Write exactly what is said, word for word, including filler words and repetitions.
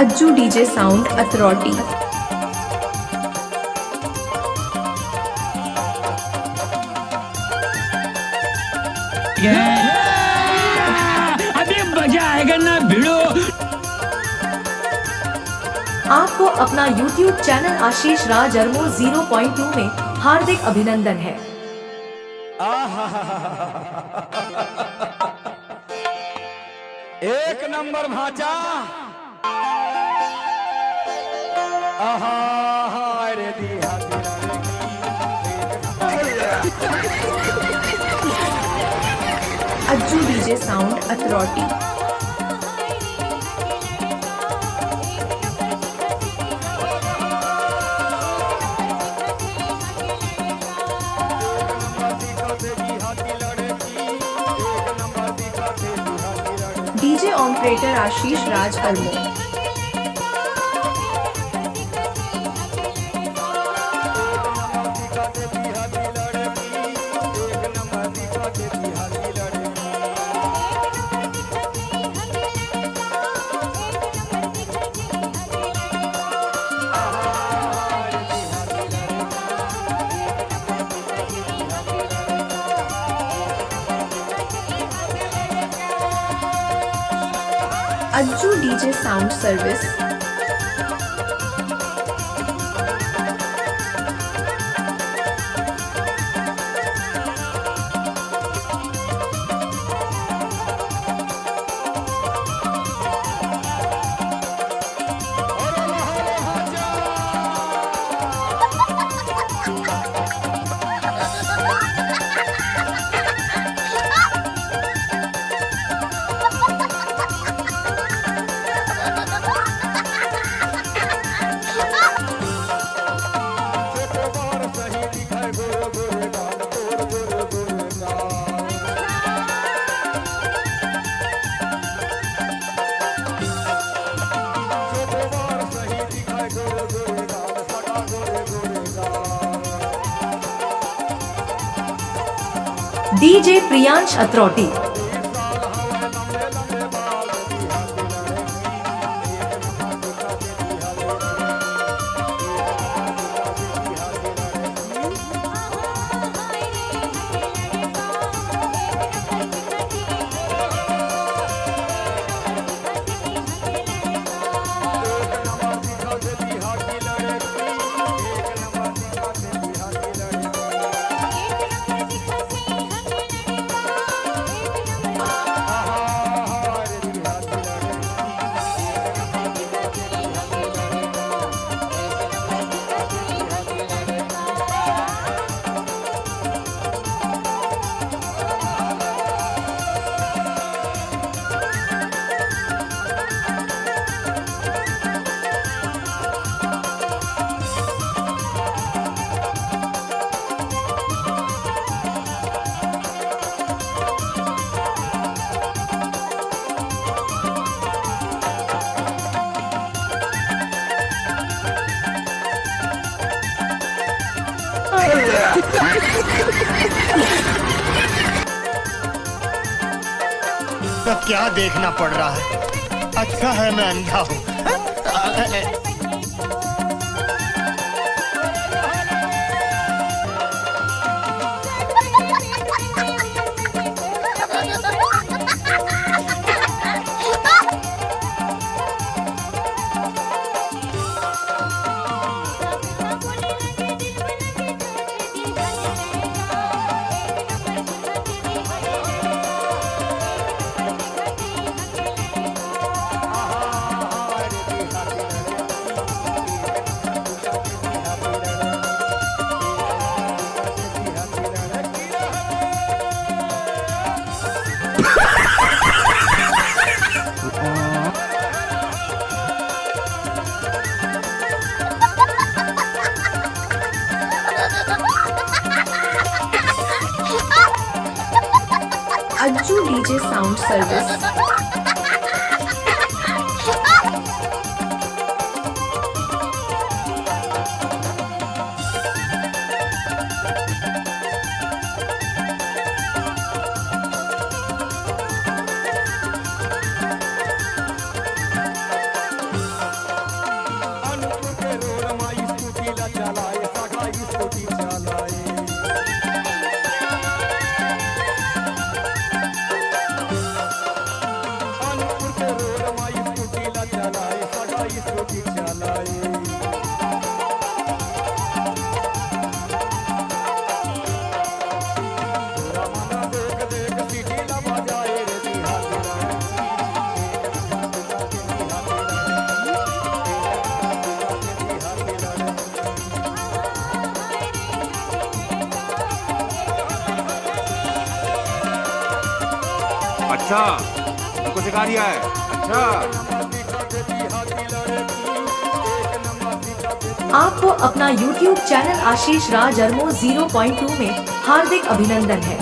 Ajju DJ sound authority. अभी मजा आएगा ना भिड़ो। आपको अपना YouTube चैनल आशीष राज अरमो ज़ीरो पॉइंट टू में हार्दिक अभिनंदन है। आहा। एक नंबर भांचा। आहा, हाय रे दिया दिया रे। Ajju DJ sound authority. DJ operator Ashish Raj Armo. Ajju DJ sound service. DJ Priyansh authority. तो क्या देखना पड़ रहा है? अच्छा है मैं अंधा हूँ। Ajju DJ sound service. अच्छा, तुमको सिखा रिया है? अच्छा। आपको अपना YouTube चैनल आशीष राज अरमो ज़ीरो पॉइंट टू में हार्दिक अभिनंदन है।